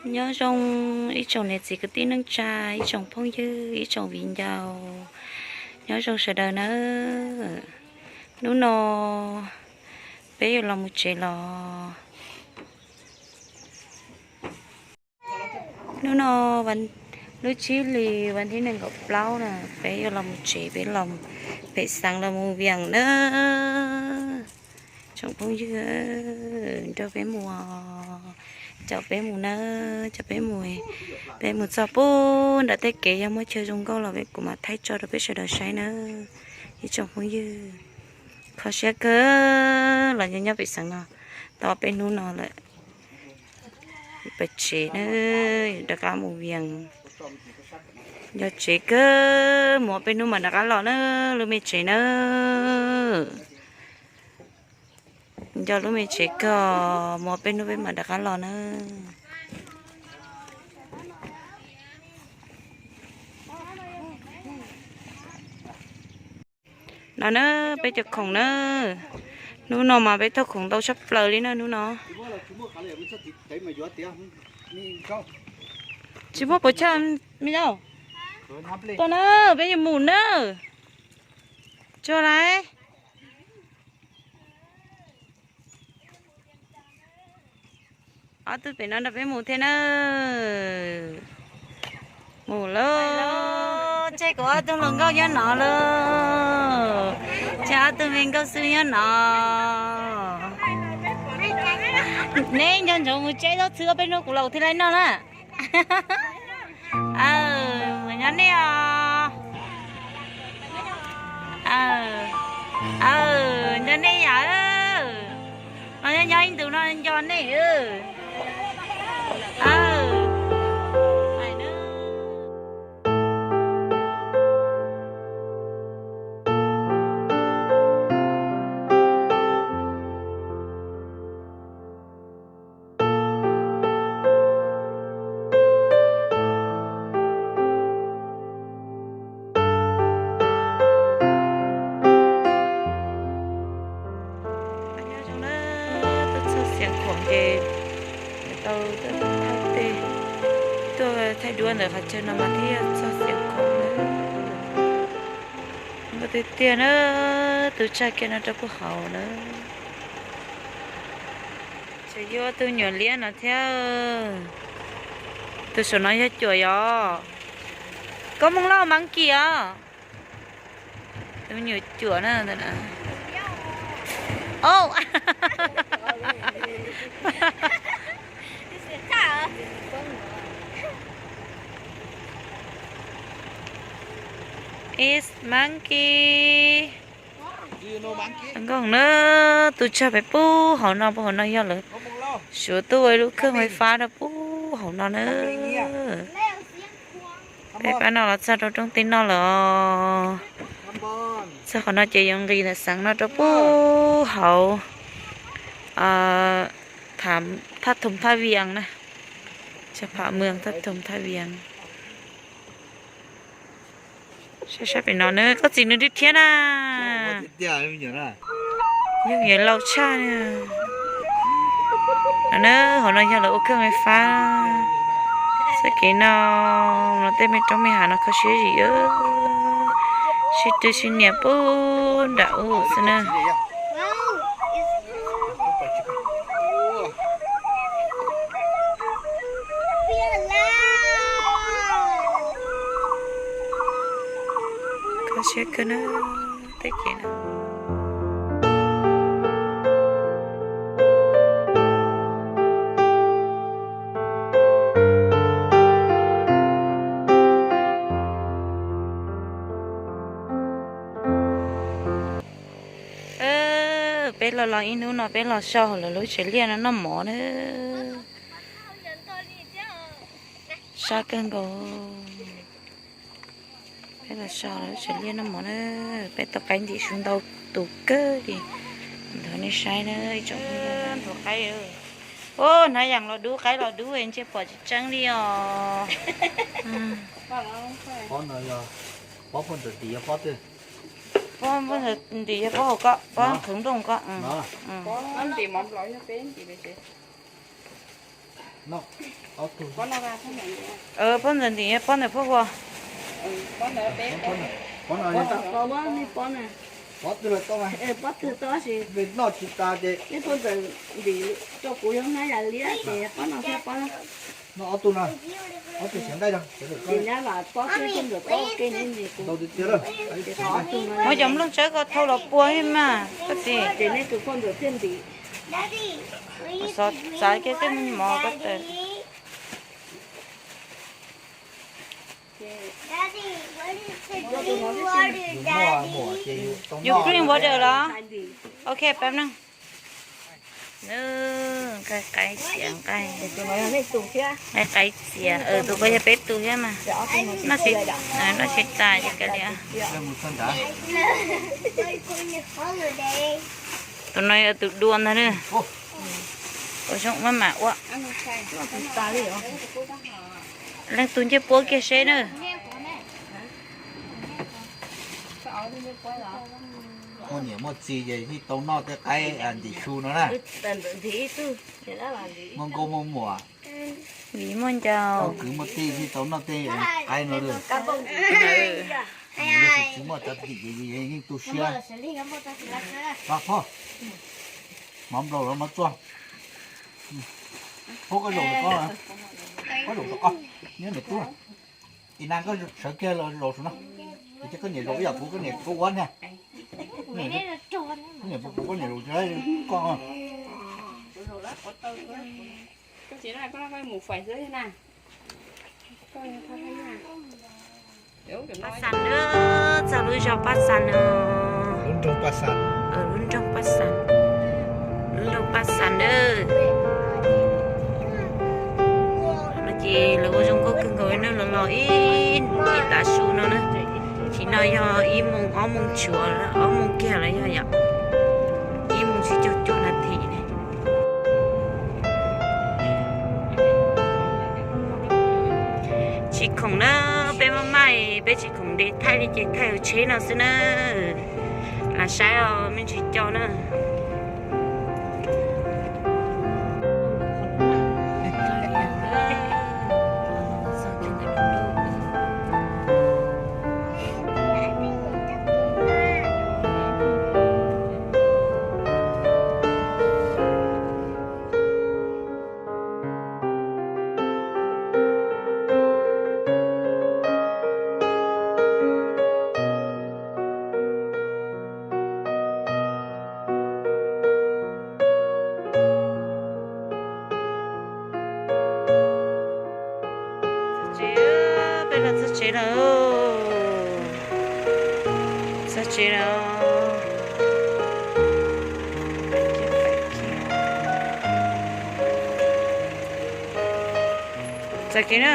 Nyob zoo ib tsoom niam txiv kwv tij neej tsa, ib tsoom phooj ywg, ib tsoom viv ncaus, nyob zoo sawv daws nawb. Hnub no peb yuav los mus tsev los. Hnub no lub tsib hlis vas thib nees nkaum plaub na, peb yuav los mus tsev, peb los pem xeev los mus Vias na. Tsoom phooj ywg nrog peb mus, caum peb mus na, caum peb mus, peb mus txog pub nram tej kev yog muaj chaw zoo nkauj los kuv mam thaij tso rau peb sawv daws saib na. Ib tsoom phooj ywg, kho siab kawg los nyob nyob pem xeev no tau peb hnub no lawm. Pem tsev na, rov qab mus Vias. Nco tsev kawg, mus peb hnub mam rov qab los na, lub me tsev na. Nco lub me tsev kawg, mus peb hnub peb mam rov qab los na. No na, peb cov khoom na, hnub no mas peb thauj khoom ntau tshaj plaws li na hnub no. Tsis muaj pos chaj me lauj. Tuaj na, peb yuav mus na. Tso lawm. Ob tug pem no nrog peb mus thiab na. Mus lauj, tseg kuv ob tug hluas nkauj nyob no lauj. Tseg ob tug me nkauj xwb nyob no. Neb nco ntsoov mus tseb zaub txhwb ob peb hnub kuv los thiaj li noj na. Aw, nyob nej os. Aw, nco nej yam. No nyob nyob ib ntus no nco nej. Aw. Nyob zoo na, tuaj txog Xiav Khuam ces tau tuaj thaij teb, tuaj thaij duab ntawm qhov chaw no mas thiaj txog Xiav Khuam na. Nkauj tiag tiag na, tus tshaj kiag no rau kuj haus na. Tseem yuav tus nyuam liab no thiab. Tus saum no yog cuam yom. Koj moo lauj, monkey os. Tus me nyuam cuam na. O, it's monkey. Nkoog na, tus tsag pem pub hauv no, pub hauv no yog lawv suav tuaj ua lub khawj fais fab rau pub hauv no na. Peb pab no los txog rau rooj tej noj lawm os. Txog qhov no ces yuav nqis ntawm xeev no rau pub hauv thaj thoom thaj vias na. Txog pham mws thaj thoom thaj vias. Saib saib pem no na, koj txiv nws twb thiab na. Yog me nyuam laus tshaj na. No na, hauv no yog lawv ua khawj fais fab. Txoj kev no, no tej me roob me hav no kho siab zim, sib rwg sib nias pub nram ub xwb na. Kho siab kawg na, tej kev no. Peb los los ib hnub no peb los so hauv lawv lub tsev liaj no noj mov na. Sab kawg nkaus. Peb los so lawv lub tsev liaj noj mov na. Peb tau qaib ntim su ntau tus kawg li. Nthuav nej saib na ib tsoom nthuav qaib. Hnab yas los dub, qaib los dub, ntshe pom tsis tseeb li os. Pob ntim yog pob hauv koj, pob qhwv nplooj koj. Pob ntim mov nplaum yog peb ntim pem tsev. Pob ntawm ntim, pob ntawm phab hua. Pob twg los tau, pob twg tau, tab sis noj tsis tas ces nej phooj ywg ntim rau kuv, yog hnab yam liab ces pob no thiab pob no. Noj ob tug no, ob tug siav nqaij no. Ces nyab vam pob thiab phooj ywg pob ua ke ne, ntim kuv. Muab cov nplooj tsawb ko thau los pua ib mas koj txiv. Ces nej tus phooj ywg thiaj ntim. Xov xav kiag tej me nyuam mov ko taw. Yus green water los? Ok, pab no. Nqaij qaib txias, nqaij qaib txias, tus ko yog peb tus thiab mas. Noj tsis, noj tsis tas ces kav liam. Tus no yog tus dua ntag na. Ua zoo maj mam ua. Leej twg ntsej puab kiag seb na. Muaj niam muaj txiv ces yeej tau noj tej qaib ntim su no na. Muaj nkauj muaj muam, viv muaj ncaus, muaj kwv muaj tij yeej tau noj tej qaib no lawm. Yog tus tsis muaj txav tim ces yeej tu siab. Pab phoj, mov nplaum los mov txua. Pub koj zaum rau koj, koj zaum rau koj, nyob niam tub. Ib nab koj sawv kiag los zaum saum no. Ces koj niam zaum ib yam kuv, koj niam kuv ua ntag. Koj niam kuv, koj niam zaum koj. Paj Xas na, txog lub zos Paj Xas no. Lub nroog Paj Xas, lub nroog Paj Xas na. No ces lawv ua zoo nkauj kawg nkaus na, los los ib, ib tav su no na. Sim no yog ib moos ob moos tshuav, ob moos kiag lawm yog yom. Ib moos tsib caug cuaj nas this ne. Tsis khoom na, peb maj maj peb tsis khoom de thaij li ces thaij hauv tsheb no xwb na. Lam saib os me ntsis cov na. Txog tsev, peb los txog tsev lawm. Txog tsev lawm. Txog kev na.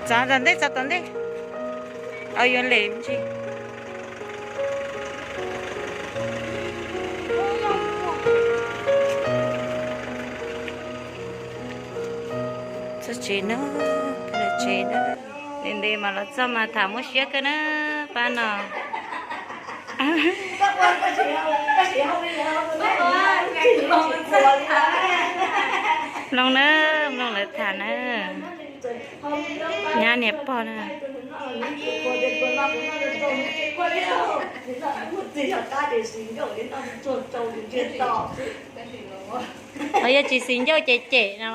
Txav tom ntej, txav tom ntej. Au yuav lem ntsis. Txog tsev na, tsev na. Ntev ntev mas los txog mas tham muaj siab kawg na, pab no. Mloog na, mloog lawv tham na. Nyab niam pog na. Ho yog tsis xis ncauj ces cem no.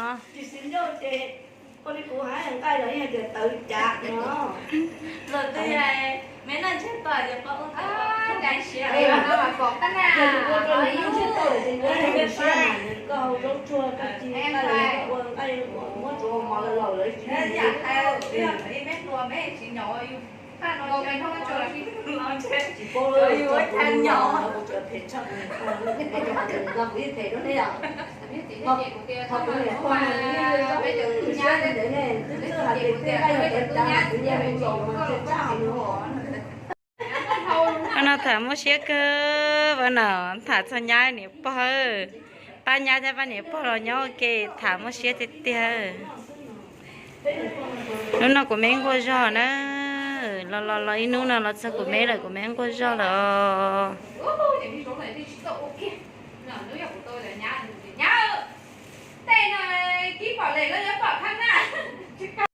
Qhov no tham muaj siab kawg, pab no tham txog nyab niam pog. Pab nyab thiab pab niam pog los nyob ua ke tham muaj siab tiag tiag. Hnub no kuv me nquag zog na, los los los ib hnub no los txog kuv me lawm, kuv me nquag zog lawm os. Tej no kib